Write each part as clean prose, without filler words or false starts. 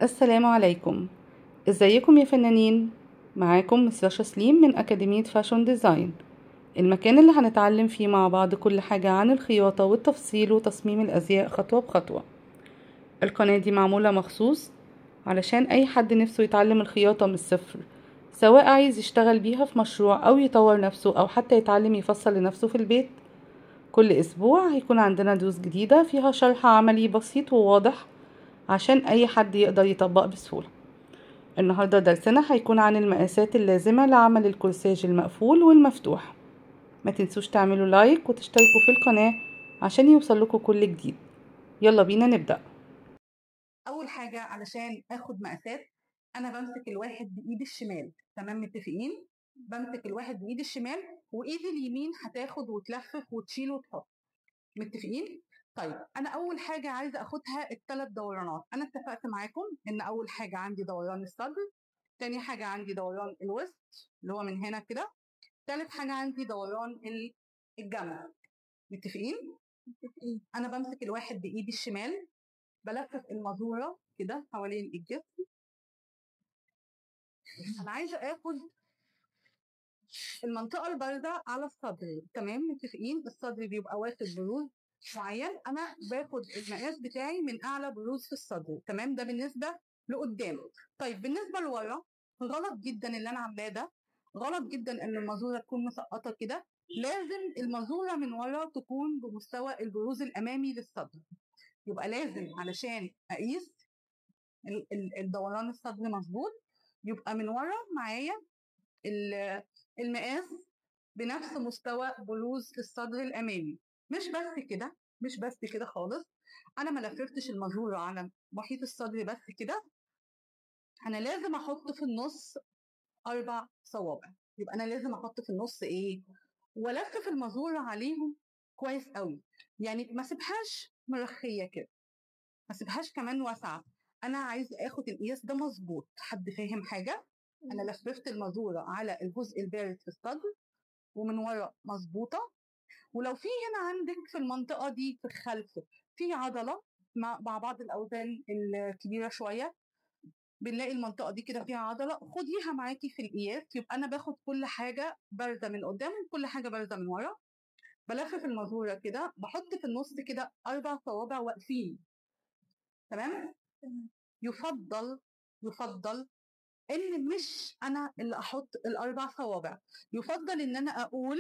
السلام عليكم، ازيكم يا فنانين؟ معاكم Miss رشا سليم من أكاديمية Fashion Design، المكان اللي هنتعلم فيه مع بعض كل حاجة عن الخياطة والتفصيل وتصميم الأزياء خطوة بخطوة. القناة دي معمولة مخصوص علشان أي حد نفسه يتعلم الخياطة من الصفر، سواء عايز يشتغل بيها في مشروع أو يطور نفسه أو حتى يتعلم يفصل لنفسه في البيت. كل أسبوع هيكون عندنا دروس جديدة فيها شرح عملي بسيط وواضح عشان أي حد يقدر يطبق بسهولة. النهاردة درسنا هيكون عن المقاسات اللازمة لعمل الكورساج المقفول والمفتوح. ما تنسوش تعملوا like وتشتركوا في القناة عشان يوصل لكم كل جديد. يلا بينا نبدأ. اول حاجة علشان اخد مقاسات انا بمسك الواحد بايد الشمال، تمام؟ متفقين؟ بمسك الواحد بايد الشمال وايد اليمين هتاخد وتلفف وتشيل وتحط، متفقين؟ طيب انا اول حاجة عايزه اخدها الثلاث دورانات. انا اتفقت معاكم ان اول حاجة عندي دوران الصدر، تاني حاجة عندي دوران الوسط اللي هو من هنا كده، تالت حاجة عندي دوران الجنب، متفقين؟ متفقين. انا بمسك الواحد بايدي الشمال، بلفف المزورة كده حوالين الجسم. انا عايزه اخد المنطقة البارده على الصدر، تمام؟ متفقين؟ الصدر بيبقى واخد بروز معين، انا باخد المقاس بتاعي من اعلى بروز في الصدر، تمام؟ ده بالنسبة لقدام. طيب بالنسبة لورا، غلط جدا اللي انا عاملاه ده، غلط جدا ان المزورة تكون مسقطه كده. لازم المزورة من ورا تكون بمستوى البروز الامامي للصدر. يبقى لازم علشان اقيس الدوران الصدر مظبوط يبقى من ورا معايا المقاس بنفس مستوى بروز الصدر الامامي. مش بس كده، مش بس كده خالص، انا ما لففتش المزورة على محيط الصدر بس كده، انا لازم احط في النص 4 صوابع. يبقى انا لازم احط في النص ايه؟ والفف المزورة عليهم كويس قوي، يعني ما سيبهاش مرخيه كده، ما سيبهاش كمان واسعة. انا عايز اخد القياس ده مظبوط. حد فاهم حاجة؟ انا لففت المزورة على الجزء البارد في الصدر ومن ورا مظبوطة. ولو في هنا عندك في المنطقة دي في الخلف في عضلة مع بعض الاوزان الكبيرة شوية، بنلاقي المنطقة دي كده فيها عضلة، خديها معاكي في القياس. يبقى انا باخد كل حاجة باردة من قدام وكل حاجة باردة من ورا. بلفف المزورة كده، بحط في النص كده 4 صوابع واقفين، تمام؟ يفضل ان مش انا اللي احط ال4 صوابع، يفضل ان انا اقول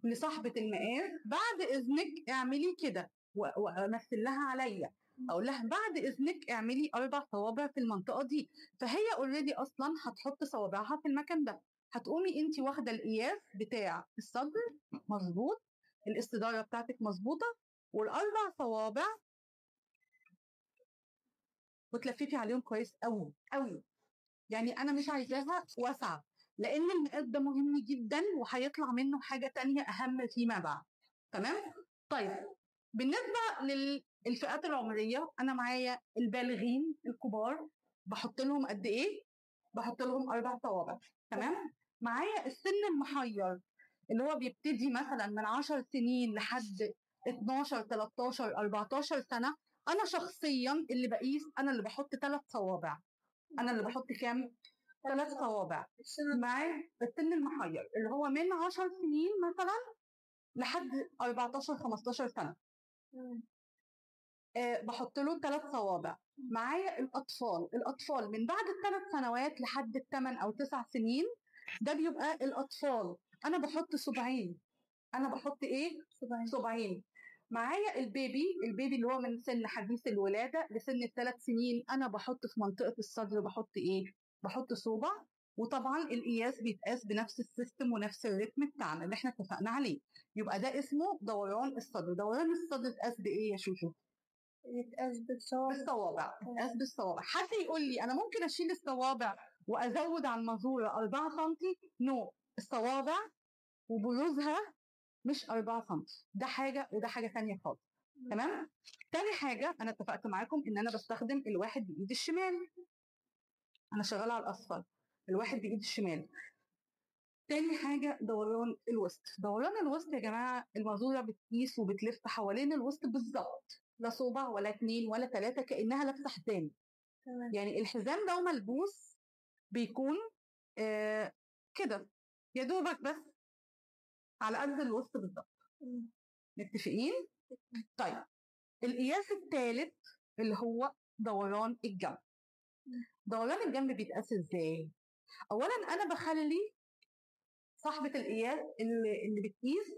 لصاحبة المقاس بعد اذنك اعملي كده، وامثل لها عليا، اقول لها بعد اذنك اعملي 4 صوابع في المنطقة دي، فهي already اصلا هتحط صوابعها في المكان ده. هتقومي انت واخده القياس بتاع الصدر مظبوط، الاستداره بتاعتك مظبوطة، وال4 صوابع وتلففي عليهم كويس قوي قوي. يعني انا مش عايزاها واسعة لان المقاس ده مهم جدا وهيطلع منه حاجة تانية اهم فيما بعد، تمام؟ طيب بالنسبة للفئات العمرية، انا معايا البالغين الكبار بحط لهم قد ايه؟ بحط لهم 4 صوابع، تمام؟ معايا السن المحير اللي هو بيبتدي مثلا من 10 سنين لحد 12 13 14 سنة، انا شخصيا اللي بقيس، انا اللي بحط 3 صوابع. انا اللي بحط كام؟ 3 صوابع مع السن المحير اللي هو من 10 سنين مثلا لحد 14 15 سنة. بحط له 3 صوابع. معايا الاطفال من بعد 3 سنوات لحد 8 او 9 سنين، ده بيبقى الاطفال. انا بحط صباعين. انا بحط ايه؟ صباعين. معايا البيبي اللي هو من سن حديث الولادة لسن 3 سنين، انا بحط في منطقة الصدر بحط ايه؟ بحط صوبع. وطبعا القياس بيتقاس بنفس ال system ونفس ال rhythm بتاعنا اللي احنا اتفقنا عليه. يبقى ده اسمه دوران الصدر. دوران الصدر اتقاس بايه يا شوشو؟ يتقاس بالصوابع. بالصوابع، اتقاس بالصوابع. حد يقول لي انا ممكن اشيل الصوابع وازود على المزورة 4 سم؟ no، الصوابع وبروزها مش 4 سم، ده حاجة وده حاجة ثانية خالص، تمام؟ تاني حاجة انا اتفقت معاكم ان انا بستخدم الواحد بايد الشمال. انا شغالة على الاصفر، الواحد بايد الشمال. تاني حاجة دوران الوسط. دوران الوسط يا جماعة المزورة بتقيس وبتلف حوالين الوسط بالظبط، لا صوبع ولا 2 ولا 3، كانها لابسه حزام. تمام. يعني الحزام لو ملبوس بيكون كده يا دوبك بس على قد الوسط بالظبط. متفقين؟ طيب القياس الثالث اللي هو دوران الجنب. دوران الجنب بيتقاس ازاي؟ اولا انا بخلي صاحبة القياس اللي بتقيس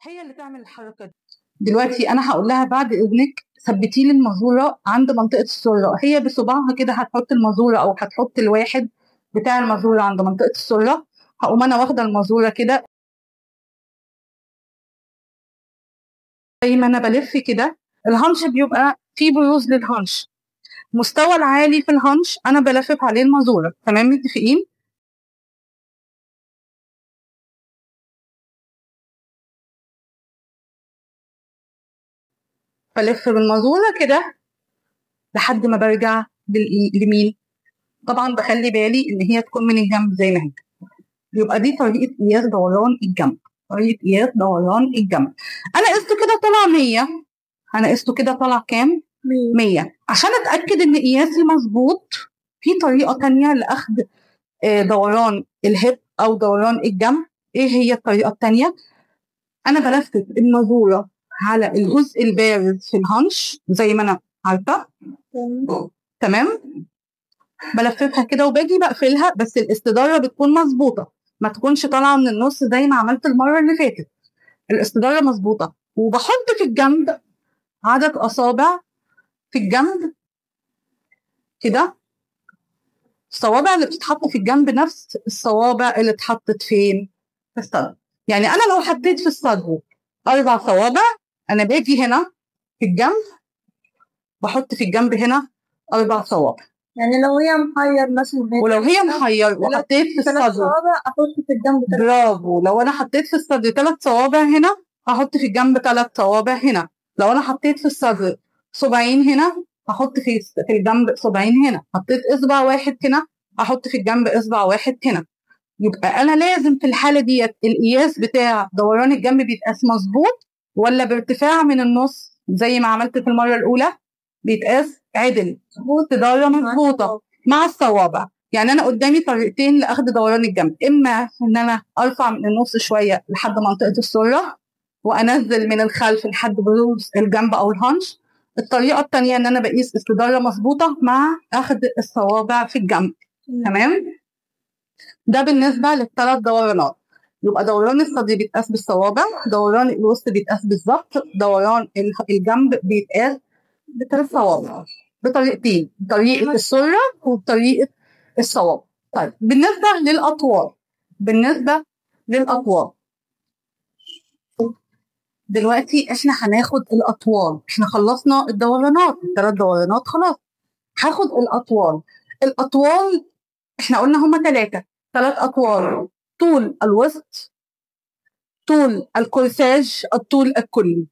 هي اللي تعمل الحركة دي. دلوقتي انا هقول لها بعد اذنك ثبتي لي المزورة عند منطقة السرة، هي بصباعها كده هتحط المزورة او هتحط الواحد بتاع المزورة عند منطقة السرة. هقوم انا واخدة المزورة كده زي ما انا بلف كده. الهنش بيبقى فيه بروز للهنش، المستوى العالي في الهنش انا بلفف عليه المزورة. تمام، متفقين؟ بلف بالمزورة كده لحد ما برجع لمين. طبعا بخلي بالي ان هي تكون من الجنب زي ما هي. يبقى دي طريقة قياس دوران الجنب. طريقة قياس دوران الجنب انا قسته كده طلع 100. انا قسته كده طلع كام؟ 100. عشان اتاكد ان قياسي مظبوط في طريقة تانية لاخذ دوران الهب او دوران الجنب. ايه هي الطريقة التانية؟ انا بلفف المزورة على الجزء البارز في الهنش زي ما انا عارفه. تمام، بلففها كده وباجي بقفلها، بس الاستداره بتكون مظبوطة، ما تكونش طالعه من النص زي ما عملت المرة اللي فاتت. الاستداره مظبوطة، وبحط في الجنب عدد اصابع في الجنب كده. الصوابع اللي بتتحط في الجنب نفس الصوابع اللي اتحطت فين؟ في الصدر. يعني انا لو حطيت في الصدر 4 صوابع، انا باجي هنا في الجنب بحط في الجنب هنا 4 صوابع. يعني لو هي محير مثلا، ولو هي محير وحطيت في الصدر 3 صوابع احط في الجنب 3. برافو، لو انا حطيت في الصدر 3 صوابع هنا هحط في الجنب 3 صوابع هنا. لو انا حطيت في الصدر 2 هنا هحط في الجنب 2 هنا. حطيت اصبع واحد هنا هحط في الجنب اصبع واحد هنا. يبقى انا لازم في الحالة ديت القياس بتاع دوران الجنب بيتقاس مظبوط ولا بارتفاع من النص زي ما عملت في المرة الاولى؟ بيتقاس عدل، استداره مظبوطة مع الصوابع. يعني انا قدامي طريقتين لاخذ دوران الجنب، اما ان انا ارفع من النص شوية لحد منطقة السرة وانزل من الخلف لحد بروز الجنب او الهنش. الطريقة الثانية ان انا بقيس استداره مظبوطة مع اخذ الصوابع في الجنب. تمام، ده بالنسبة للثلاث دورانات. يبقى دوران الصدر بيتقاس بالصوابع، دوران الوسط بيتقاس بالظبط، دوران الجنب بيتقاس بثلاث صوابع، بطريقتين، طريقه السرة وطريقه الصوابع. طيب بالنسبة للاطوال، بالنسبة للاطوال دلوقتي احنا هناخد الاطوال. احنا خلصنا الدورانات، الثلاث دورانات خلاص. هاخد الاطوال. الاطوال احنا قلنا هما 3 اطوال: طول الوسط، طول الكورساج، الطول الكلي.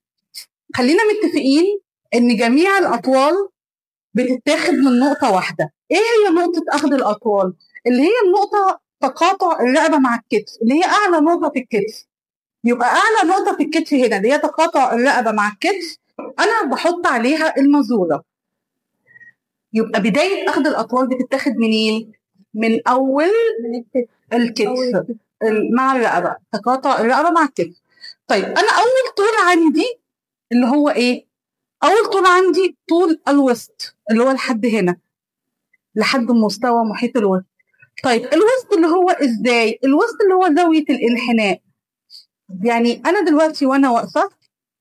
خلينا متفقين ان جميع الاطوال بتتاخد من نقطة واحدة. ايه هي نقطة اخذ الاطوال؟ اللي هي النقطة تقاطع الرقبة مع الكتف، اللي هي اعلى نقطة في الكتف. يبقى اعلى نقطة في الكتف هنا اللي هي تقاطع الرقبة مع الكتف انا بحط عليها المزورة. يبقى بداية اخذ الاطوال بتتاخد منين؟ من اول الكتف مع الرقبة، تقاطع الرقبة مع الكتف. طيب انا اول طول عندي اللي هو ايه؟ اول طول عندي طول الوسط اللي هو لحد هنا، لحد مستوى محيط الوسط. طيب الوسط اللي هو ازاي؟ الوسط اللي هو زاوية الانحناء. يعني انا دلوقتي وانا واقفة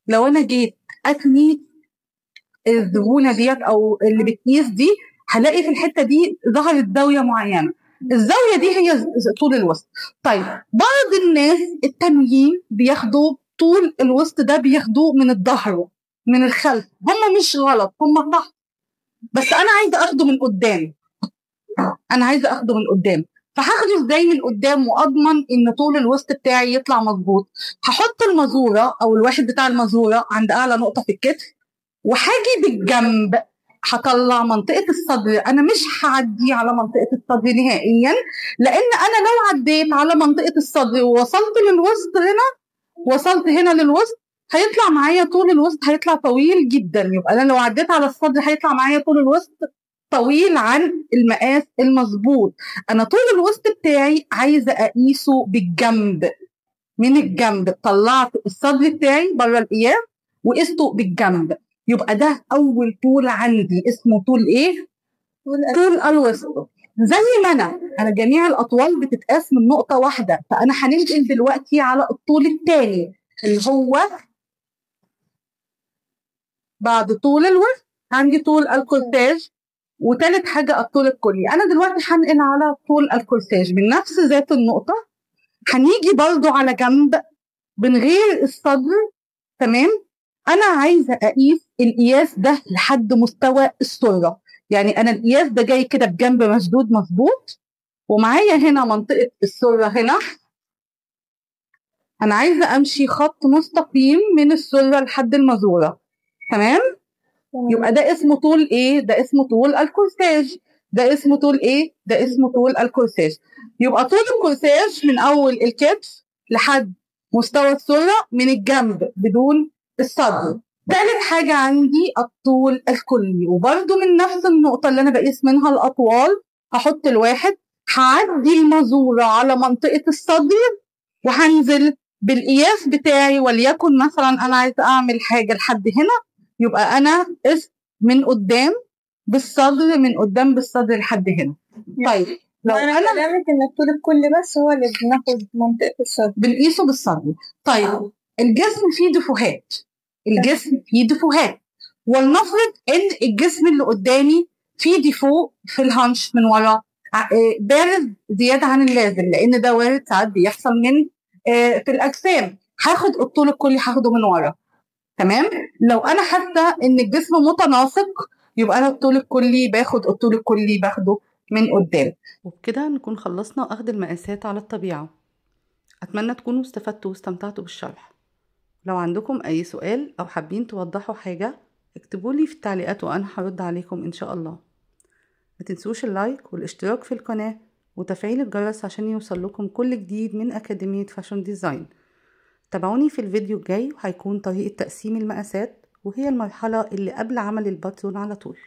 لو انا جيت اتني الزبونه ديت او اللي بتقيس دي، هلاقي في الحتة دي ظهرت زاوية معينة، الزاوية دي هي طول الوسط. طيب بعض الناس التانيين بياخدوا طول الوسط ده بياخدوه من الظهر من الخلف، هم مش غلط، هم صح، بس انا عايزه اخده من قدام. انا عايزه اخده من قدام، فهاخده ازاي من قدام واضمن ان طول الوسط بتاعي يطلع مظبوط؟ هحط المزورة او الواحد بتاع المزورة عند اعلى نقطة في الكتف، وهاجي بالجنب هطلع منطقة الصدر. انا مش هعدي على منطقة الصدر نهائيا، لان انا لو عديت على منطقة الصدر ووصلت للوسط هنا، وصلت هنا للوسط، هيطلع معايا طول الوسط هيطلع طويل جدا. يبقى انا لو عديت على الصدر هيطلع معايا طول الوسط طويل عن المقاس المظبوط. انا طول الوسط بتاعي عايزه اقيسه بالجنب، من الجنب طلعت الصدر بتاعي بره القياس وقسته بالجنب، يبقى ده اول طول عندي اسمه طول ايه؟ طول الوسط. زي ما انا جميع الاطوال بتتقاس من نقطة واحدة، فانا هننقل دلوقتي على الطول الثاني اللي هو بعد طول الوسط عندي طول الكورساج، وثالث حاجة الطول الكلي. انا دلوقتي هنقل على طول الكورساج من نفس ذات النقطة، هنيجي برضو على جنب من غير الصدر. تمام، انا عايزه اقيس القياس ده لحد مستوى السرة، يعني انا القياس ده جاي كده بجنب مشدود مظبوط، ومعايا هنا منطقة السرة هنا، انا عايزه امشي خط مستقيم من السرة لحد المزورة. تمام، يبقى ده اسمه طول ايه؟ ده اسمه طول الكورساج. ده اسمه طول ايه؟ ده اسمه طول الكورساج. يبقى طول الكورساج من اول الكتف لحد مستوى السرة من الجنب بدون الصدر. ثالث حاجة عندي الطول الكلي، وبرده من نفس النقطة اللي انا بقيس منها الاطوال هحط الواحد، هعدي المزورة على منطقة الصدر وهنزل بالقياس بتاعي، وليكن مثلا انا عايزه اعمل حاجة لحد هنا، يبقى انا قست من قدام بالصدر، من قدام بالصدر لحد هنا. طيب لو انا كلامك ان الطول الكلي بس هو اللي بناخد منطقة الصدر بنقيسه بالصدر. طيب الجسم فيه دفوهات، الجسم فيه دفوهات، ولنفرض ان الجسم اللي قدامي فيه ديفو في الهانش من ورا بارز زيادة عن اللازم، لان ده وارد ساعات بيحصل من في الاجسام، هاخد الطول الكلي هاخده من ورا. تمام، لو انا حاسه ان الجسم متناسق يبقى انا الطول الكلي باخد الطول الكلي باخده من قدام. وبكده نكون خلصنا اخذ المقاسات على الطبيعة. اتمنى تكونوا استفدتوا واستمتعتوا بالشرح. لو عندكم اي سؤال او حابين توضحوا حاجة اكتبولي في التعليقات وانا هرد عليكم ان شاء الله. ما تنسوش ال like والاشتراك في القناة وتفعيل الجرس عشان يوصل لكم كل جديد من أكاديمية Fashion Design. تابعوني في الفيديو الجاي وهيكون طريقة تقسيم المقاسات، وهي المرحلة اللي قبل عمل الباترون على طول.